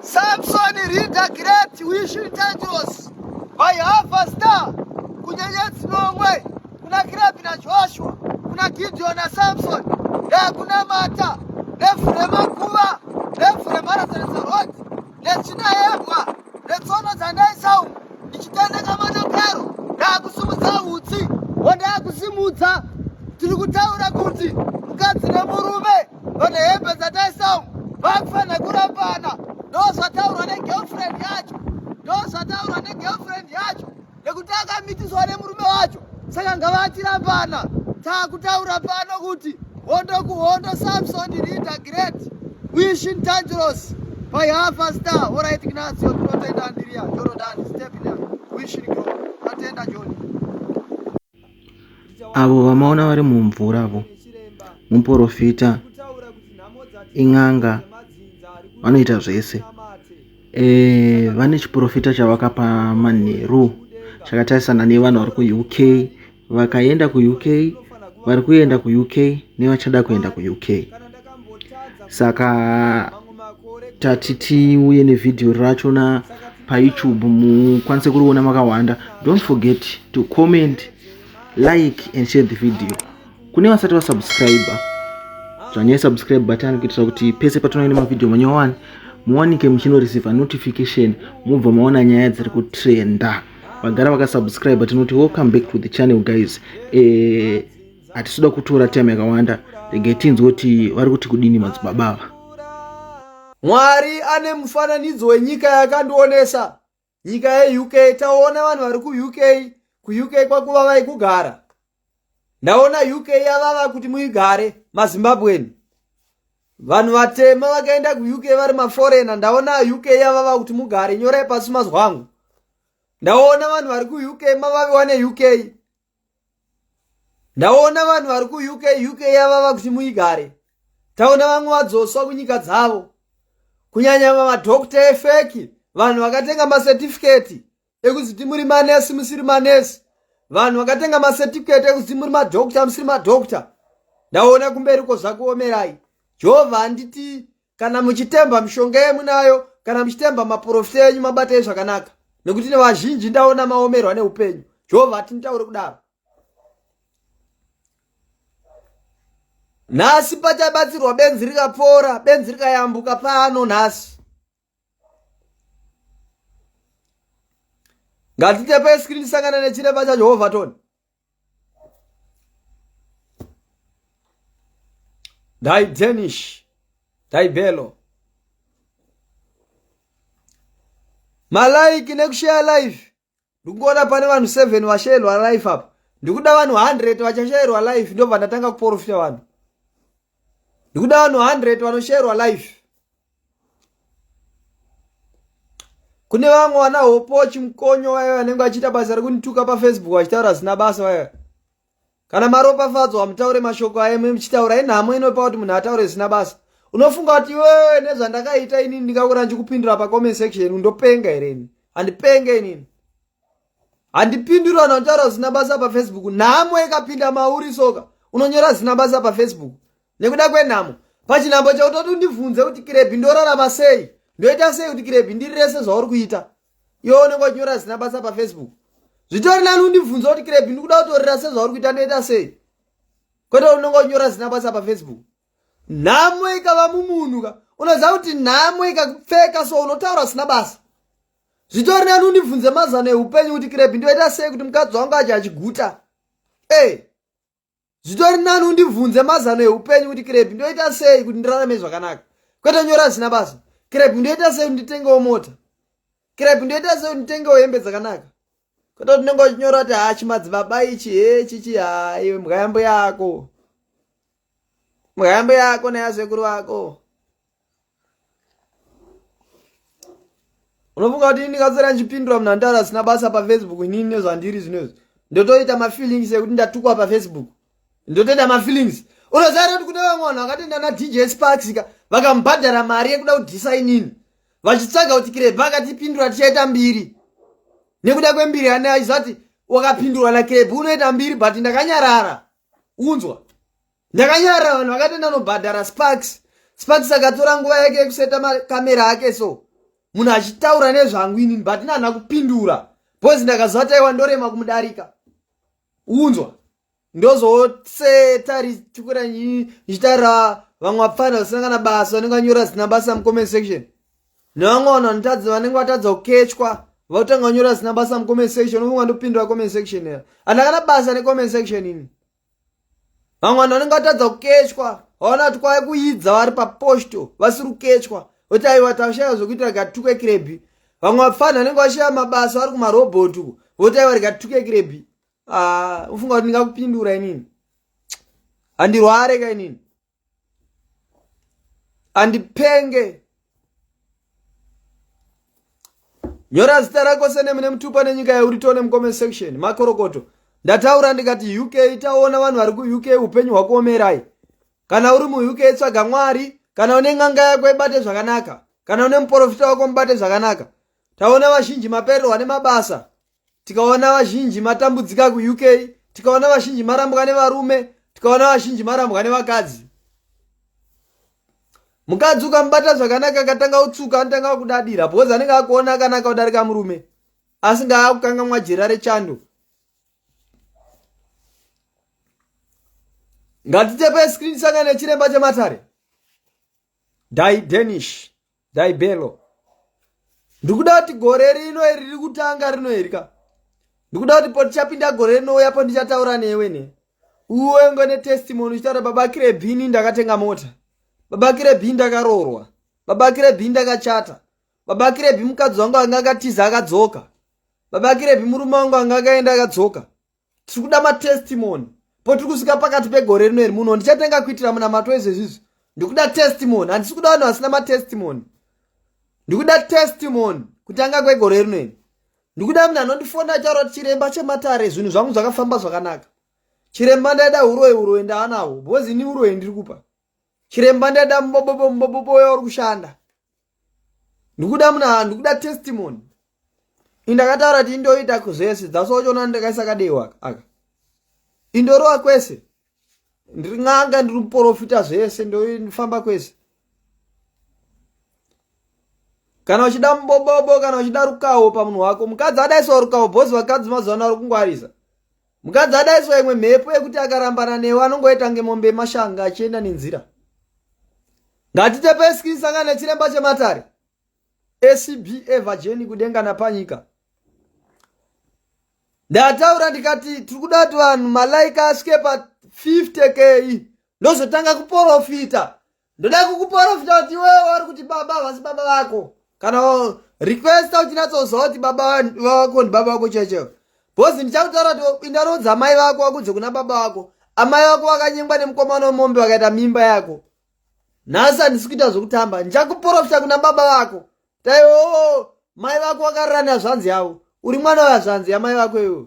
Samson Rida Great Wishing Titles by half a star kunyenyedzi nomwe kuna Kirebi naJoshua kuna Gideon naSamson ndakunamata nevhu remakuva nevhu remharadzanedzo road netsvina yembwa netsono dzandaisa umu ndichitendeka manokero ndakusimudza utsi wandakusimudza tiri kutaura kuti mukadzi nemurume vane hembe dzataisa umu vakufanira kurambana ndozvataurwa negirlfriend yacho ndozvataurwa negirlfriend yacho nekuti akamitiswa nemurume wacho saka ngavatirambana taakutaura pano kuti hondo kuhondo samson leader great wishin tangeros by half a star orit ignacio tinotenda andiriya jorodani stepina wishin gro tatenda joni avo vamaona vari mumvura avo muporofita in'anga vanoita zvese e, vane chiprofita chavakapa manheru chakatarisana nevanhu vari kuuk vakaenda kuuk vari kuenda kuuk nevachada kuenda kuuk saka tati tiuye nevhidhiyo rachona payoutube mukwanise kuriona makawanda don't forget to comment like and share the video kune vasati vasubscribe dzvanyai subscribe button kuitira kuti pese patinouya nemavhidhiyo manyowani muwanike muchinoreceiva notification mobva maona nyaya dziri kutrenda vagara vakasubscribe tinoti welcome back to the channel guys eh, hatisi kuda kutora time yakawanda regai tinzwe kuti vari kuti kudini madzibaba ava mwari ane mufananidzo wenyika yakandionesa nyika yeuk taona vanhu vari kuuk kuuk kwakuvavai kugara ndaona uk yavava kuti muigare mazimbabweni vanhu vatema vakaenda kuuk vari maforena ndaona uk yavava kuti mugare nyorai pasi mazwi angu ndaona vanhu vari kuuk mavaviwa neuk ndaona vanhu vari kuuk uk yavava kuti muigare taona vamwe vadzoswa kunyika dzavo kunyanya vamadhokta efeki vanhu vakatenga masetifiketi ekuziti muri manesi musiri manesi vanhu vakatenga masetifiketi ekuziti muri madhokta musiri madhokta ndaona kumberi ko zvakuomerai jehovha handiti kana muchitemba mishonga yemunayo kana muchitemba maprofita enyu mabatei zvakanaka nekuti nevazhinji ndaona maomerwa neupenyu jehovha hatinitaure kudaro nhasi pachabatsirwa benzi rikapora benzi rikayambuka pano nhasi ngatitepe screen tisangane nechiremba chajehovha toni dai danish dai belo malaiki nekusheya life ndikuona pane vanhu 7 vasheyerwa life apa ndikuda vanhu 100 vachasheyerwa life ndobva ndatanga kuporofita vanhu ndikuda vanhu 100 vanosheyerwa life kune vamwe vana hopochi mukonyo vaye vanenge vachiita basa rekundituka pafacebook vachitaura zvisina basa vaye kana maropafadzo hamutaure mashoko aye muchitaura inhamo inopa kuti munhu ataure zvisina basa unofunga kuti iwewe nezvandakaita inini ndingakura ndichikupindura pacomment section ndopenga here ini handipenge inini handipinduri vanhu vanotaura zvisina basa pafacebook nhamo ikapinda mauri soka unonyora zvisina basa pafacebook nekuda kwenhamo pachinhambo chekutoti undibvunze kuti kirebhi ndorarama sei ndoita sei kuti kirebhi ndirirese zvauri kuita iwe unenge uchinyora zvisina basa pafacebook zvitori nani undibvunze kuti kirebhi ndikuda kutorira sezvauri kuita ndoita sei kwete unenge uchinyora zvisina basa pafacebook nhamo ikava mumunhu ka unoziva kuti nhamo ikakupfeka so unotaura zvisina basa zvitori nani undibvunze mazano eupenyu kuti kirebhi ndoita sei kuti mukadzi wangu acho achiguta e hey. zvitori nani undibvunze mazano eupenyu kuti kirebhi ndoita sei kuti ndirarame zvakanaka kwete nyora zvisina basa kirebhi ndoita sei kuti nditengewo mota kirebhi ndoita sei kuti nditengewo hembe dzakanaka kwete kuti ndinenge uchinyora kuti ha chimadzibaba ichi he chichi ha iwe mbwayambo yako mbwayambo yako neyasekuru vako unofunga kuti ndingaswera ndichipindura munhu antaura asina basa pafacebook inini nezvandiri zvino izvi ndotoita mafeelings ekuti ndatukwa pafacebook ndotoita mafeelings unoziva kuti kune vamwe vanhu vakatoenda nadj sparks ka vakamubhadhara mari yekuda kudhisa inini vachitsvaga kuti kirebha akatipindura tichaita mbiri nekuda kwembiri ane achiziva kuti wakapindurwa nakirebha unoita mbiri but ndakanyarara unzwa ndakanyarara vanhu vakati ndanobhadhara sparks sparks akatora nguva yake yekuseta makamera ake so Munhu achitaura nezvangu inini, but nana kupindura because ndakaziva taiwa ndorema kumudarika. Unzwa ndozotseta richikura ndichitaura vamwe vapfana vasina kana basa vanenge vanyora zina basa mucomment section, nevamwe vanhu vanotadza vanenge vatadza kukechwa vatanga vanyora zina basa mucomment section. Ufunga ndopindura comment section ya handakana basa necomment section ini. Vamwe vanhu vanenge vatadza kukechwa vaona kuti kwave kuidza vari paposto vasiri kukechwa, voti aiwa, tashaya zvokuita, rikatuke kirebhi. Vamwe vapfana vanenge vashaya mabasa vari kumarobhoti uko, voti aiwa, rikatuke kirebhi. Ah, ufunga kuti ndingakupindura inini? Handirware ka inini, handipenge. Nyora zita rako seneme nemutupo nenyika yauri, tone mucomment section. Makorokoto. Ndataura ndikati UK, taona vanhu vari kuUK upenyu hwakuomerai. Kana uri muUK, tsvaga Mwari. Kana une n'anga yako, ibate zvakanaka. Kana une muprofita wako, mubate zvakanaka. Taona vazhinji mapererwa nemabasa, tikaona vazhinji matambudzika kuUK, tikaona vazhinji marambwa nevarume, tikaona vazhinji marambwa nevakadzi. Mukadzi ukamubata zvakanaka akatanga kutsuka, anotanga kudadira because anenge akuona akanaka kudarika murume, asi ngaakukangamwa jira rechando. Ngatitepe screen, sangana nechiremba chematare Dai Danish Daibelo. Ndikuda kuti gore rino iri riri kutanga rino iri ka, ndikuda kuti po tichapinda gore rinouya, po ndichataura newe ne uwe ngo netestimony uchitaura: "Baba Kirebhini, ndakatenga mota. Baba Kirebhini, ndakaroorwa. Baba Kirebhini, ndakachata. Baba Kirebhi, mukadzi wangu anga akatiza akadzoka. Baba Kirebhi, murume wangu anga akaenda akadzoka." Tiri kuda matestimony po tiri kusvika pakati pegore rino iri. Muno ndichatenga kuitira munamato izvezvizvi. Ndikuda testimony, handisi kuda vanhu vasina matestimony. Ndikuda testimony kutanga kwegore rino iri. Ndikuda munhu anondifona achaura kuti, "Chiremba chematare, zvinhu zvangu zvakafamba zvakanaka. Chiremba, ndaida uroyi, uroyi ndaanawo because ini uroyi ndiri kupa. Chiremba, ndaida mubobobo, mubobobo yauri kushanda." Ndikuda munhu, ndikuda testimony. Indakataura kuti indoita zvese dzasochona ndakaisa kadewa aka, indorova kwese. Ndiri n'anga, ndiri muprofita, zvese ndofamba kwese. Kana uchida mubobobo, kana uchida rukawo pamunhu wako, mukadzi adaiswa rukawo, bhozi vakadzi mazuva ano ari kungwarisa. Mukadzi adaiswa imwe mhepo yekuti akarambana newe anongoita ngemombe yemashanga achienda nenzira. Ngatitepe screen, sangana nechiremba chematare ACB Everjeni kudenga napanyika. Ndataura ndikati tiri kuda kuti vanhu malaika asvike pa50 k, ndozotanga kuprofita. Ndoda kukuprofita kuti iwewe wari kuti baba havasi baba vako, kana requesta uchinatsoziva kuti baba vako ndibaba vako chaichaivo, because ndichakutaura kuti indarodza amai vako vakudze kuna baba vako. Amai vako vakanyengwa nemukomana wemombe vakaita mimba yako. Nhasi handisi kuita zvokutamba, ndichakuprofita kuna baba vako. Taiwo mai vako vakarara nezvanzi yavo, uri mwana wehazvanzi yamai vako iwewe.